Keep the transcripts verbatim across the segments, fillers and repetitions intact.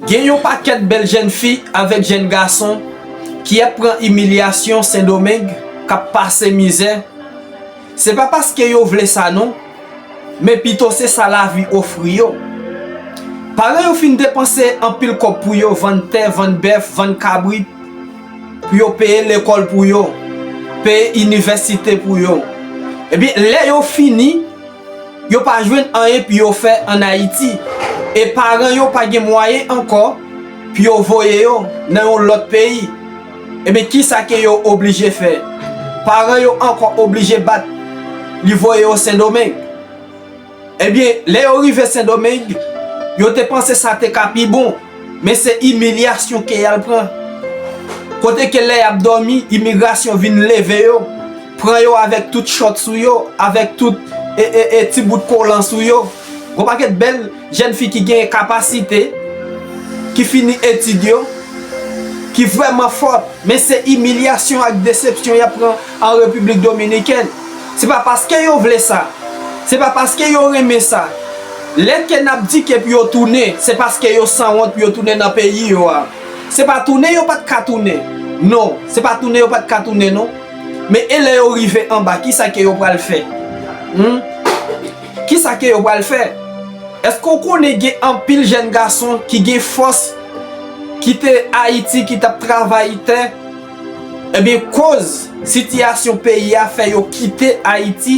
Gen yon pakèt bèl jèn fi avèk jèn gason ki ap pran imilyasyon Sendomeng, k ap pase mizè. Se pa paske yo vle sa non, men pito se sa lavi ofri yo. Paran yo fin depanse anpil kòb pou yo vann tè, vann bèf, vann kabrit, pou yo peye lekòl pou yo, peye inivèsite pou yo. Ebyen, lè yo fini, yo pa jwenn anyen pou yo fè ann Ayiti. E paran yo pa gen mwayen ankò pou yo voye yo nan yon lòt peyi. Ebyen, kisa ke yo oblije fè? Paran yo ankò oblije bat li voye yo Sendomeng. Ebyen, lè yo rive Sendomeng, yo te panse sa te ka pi bon, men se imilyasyon ke y al pran. Kote ke lè y ap dòmi, imigrasyon vin leve yo, pran yo avèk tout chòt sou yo, avèk tout e, e, e, ti bout kolan sou yo. Gon pakèt bèl jèn fi ki gen kapasite, ki fini etid yo, ki vrèman fò, men se imilyasyon ak desepsyon y ap pran an Repiblik Dominikèn. Se pa paske yo vle sa, se pa paske yo renmen sa. Lè ke n ap di ke pou yo tounen, se paske yo sanwont pou yo tounen nan peyi yo a. Se pa tounen yo pa t ka tounen. Non, se pa tounen yo pa t ka tounen non. Men e lè yo rive anba, kisa ke yo pral fè? Hmm? Kisa ke yo pral fè? Èske w konnen gen anpil jèn gason ki gen fòs kite Ayiti, ki t ap travay tè? Ebyen, koz sitiyasyon peyi a fè yo kite Ayiti,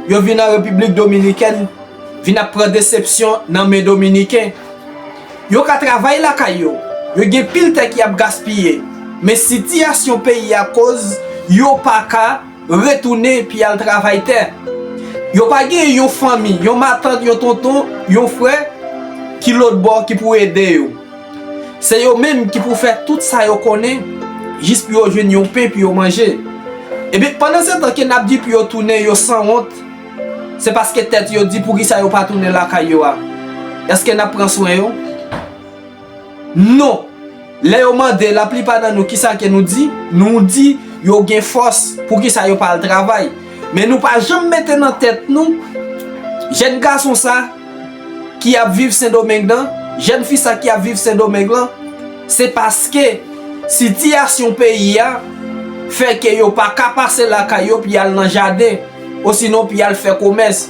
yo vin an Repiblik Dominikèn, vin ap pran desepsyon nan men Dominiken. Yo ka travay lakay yo, yo gen pil tè ki ap gaspiye, men sitiyasyon peyi a koz yo pa ka retounen pou y al travay tè. Yo pa gen yon fanmi, yon matant, yon tonton, yon frè ki lòt bò ki pou ede yo. Se yo menm ki pou fè tout sa yo konnen jis pou yo jwenn yon pen pou yo manje. Ebyen, pandan se tan ke n ap di pou yo tounen, yo sanwont, se paske tèt yo di poukisa yo pa tounen lakay yo a. Èske n ap pran swen yo? Non. Lè yo mande laplipa nan nou kisa ke nou di, nou di yo gen fòs, poukisa yo pa al travay. Men nou pa janm mete nan tèt nou, jèn gason sa ki ap viv Sendomeng nan, jèn fi sa ki ap viv Sendomeng lan, se paske sitiyasyon peyi a fè ke yo pa ka pase lakay yo pou y al nan jaden, osinon pou y al fè komès.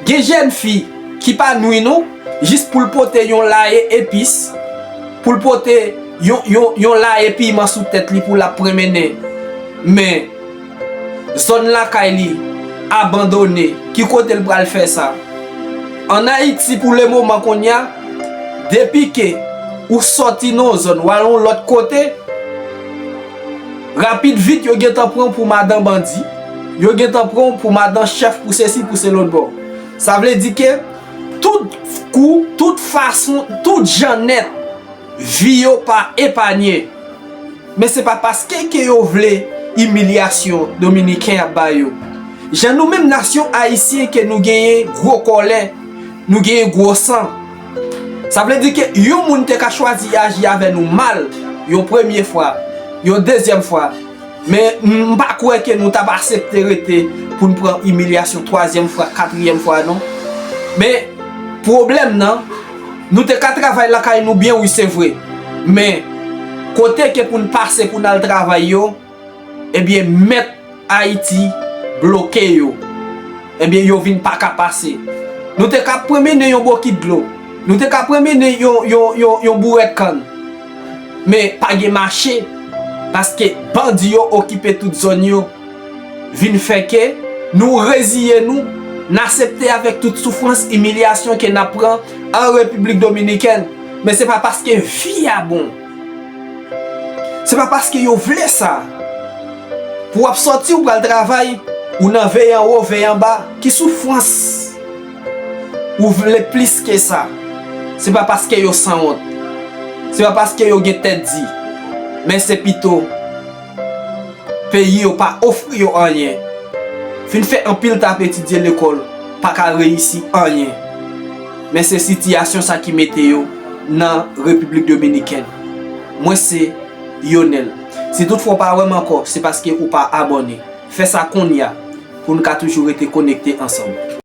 Gen jèn fi ki pa nwi nou, jis pou l pote yon laye epis, pou l pote yon, yon, yon laye piman sou tèt li pou l ap pwonmennen. Men, zòn lakay li abandone, ki kote l pral fè sa? Ann Ayiti, pou lemoman kounye a, depi ke ou sòti nan yon zòn, w al yon lòt kote, rapid vit, yo gentan pran w pou madan bandi, yo gentan pran w pou madan chèf, pou sesi, pou se lòt bò. Sa vle di ke tout kou, tout fason, tout jan nèt, vi yo pa epanye. Men se pa paske ke yo vle imilyasyon Dominiken ap ba yo. Jan nou menm nasyon ayisyen ke nou genyen gwo kòlè, nou genyen gwo san. Sa vle di ke yon moun te ka chwazi aji avè nou mal yon premye fwa, yon dezyèm fwa. Men m pa kwè ke nou t ap aksepte rete pou n pran imilyasyon twazyèm fwa, katriyèm fwa non. Men pwoblèm nan, nou te ka travay lakay nou byen, wi, se vre. Men kote ke pou n pase pou n al travay yo, ebyen, mèt Ayiti bloke yo. Ebyen, yo vin pa ka pase. Nou te ka pran mennen yon bokit dlo. Nou te ka pran mennen yon, yon, yon, yon bourèt kann. Men pa gen mache, paske bandi yo okipe tout zòn yo. Vin fè ke nou reziye nou, n aksepte avèk tout soufrans, imilyasyon ke n ap pran an Repiblik Dominikèn. Men se pa paske vi a bon. Se pa paske yo vle sa. Pou w ap sòti, ou pral travay, ou nan veye anwo, veye anba. Ki soufrans ou vle plis ke sa? Se pa paske yo sanwont. Se pa paske yo gen tèt di. Men se pito peyi yo pa ofri yo anyen. Fin fè anpil t ap etidye lekòl, pa ka reyisi anyen. Men se sitiyasyon sa ki mete yo nan Repiblik Dominikèn. Mwen se Yonèl. Si toutfwa w pa wè m ankò, se paske ou pa abòne. Fè sa kounye a pou n ka toujou rete konekte ansanm.